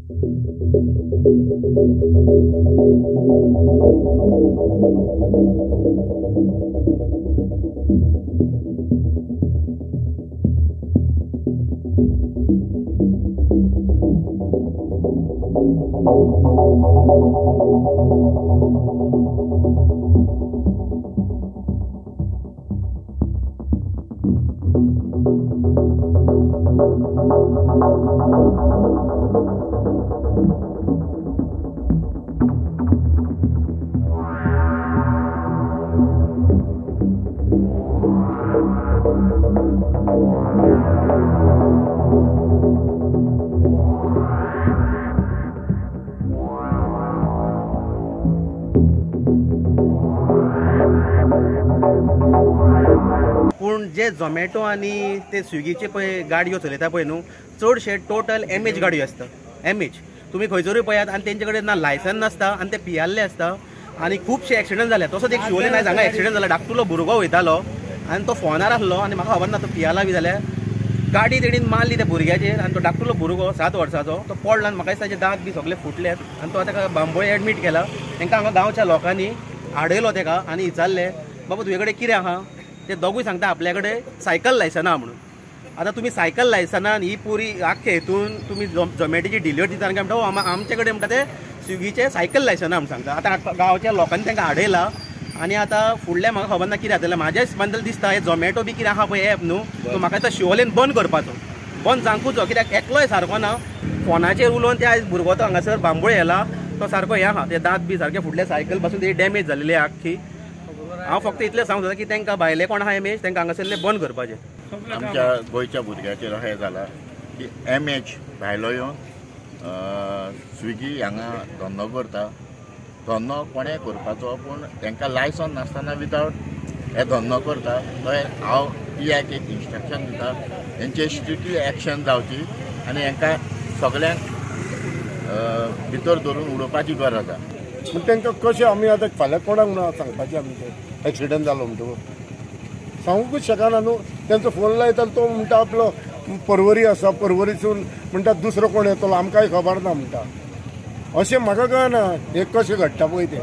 पूण जे झोमॅटो आनी ते स्विगीचे पळय गाडयो चलयता पळय न्हू, चडशे टोटल एमएच गाडयो आसता. एमएच तुमी खंयसरूय पळयात आनी तेंचे कडेन ना लायसन नासता आनी ते पियाल्ले आसता आनी खुबशे एक्सिडंट जाले. तसोच एक शिवोले नायक हांगा एक्सिडंट जाला. धाकटुलो भुरगो वयतालो आनी तो फोनार आसलो आनी म्हाका खबर ना तो पियाला बी जाल्यार गाडी तेणीन मारली त्या भुरग्याचेर आनी तो धाकटुलो भुरगो 7 वर्साचो तो पडला आनी म्हाका दिसता ताचे दांत बी सगळे फुटल्यात आनी तो आतां बांबोळे एडमीट केला. तांकां हांगा गांवच्या लोकांनी आडयलो तेका आनी विचारलें, बाबा तुजे कडेन कितें आहा? ते दोगूय सांगता आपल्या कडेन सायकल लायसना म्हणून. आतां तुमी सायकल लायसना ही पुरी आख्खे हेतून तुमी झोमॅटोची डिलिव्हरी दिता काय म्हणटा आमचे कडेन म्हणटा ते स्विगीचे सायकल लायसना म्हूण सांगता. आतां गांवच्या लोकांनी तांकां आडयला आनी आतां फुडलें म्हाका खबर ना कितें जातलें. म्हाज्या हिसपान दिसता हे झोमॅटो बी कितें आहा पळय एप न्हू, तो म्हाका दिसता शिवोलेन बंद करपाचो, बंद जावंकूच. कित्याक एकलोय सारको ना फोनाचेर उलोवन ते आयज भुरगो तो हांगासर बांबोळे येला तो सारको हें आहा, ते दांत बी सारके फुडले सायकल पासून ते डॅमेज जाल्ली आख्खी. हांव फक्त इतलें सांगूंक सोदता की तांकां भायले कोण आहा एमएच तांकां हांगासरले बंद करपाचें. आमच्या गोंयच्या भुरग्याचेर अशें जालां की एमएच भायलो येवन स्विगी हांगा धंदो करता. धंदो कोणें करपाचो, पूण तांकां लायसन नासतना विदावट हे धंदो करता. थंय हांव पीआयक एक इन्स्ट्रक्शन दिता, हेंचे स्ट्रिक्टली एक्शन जावची आनी हांकां सगल्यांक भितर धरून उडोवपाची गरज आसा. पूण तांकां कशें आमी आतां फाल्यां कोणाक म्हणून सांगपाचें आमी तें एक्सिडंट जालो म्हणटकूच सांगूंकच शकना न्हू. तेंचो फोन लायता तो म्हणटा आपलो परवरी आसा, परवरीसून म्हणटा दुसरो कोण येतलो आमकांय खबर ना म्हणटा. अशें म्हाका कळना हें कशें घडटा पळय तें.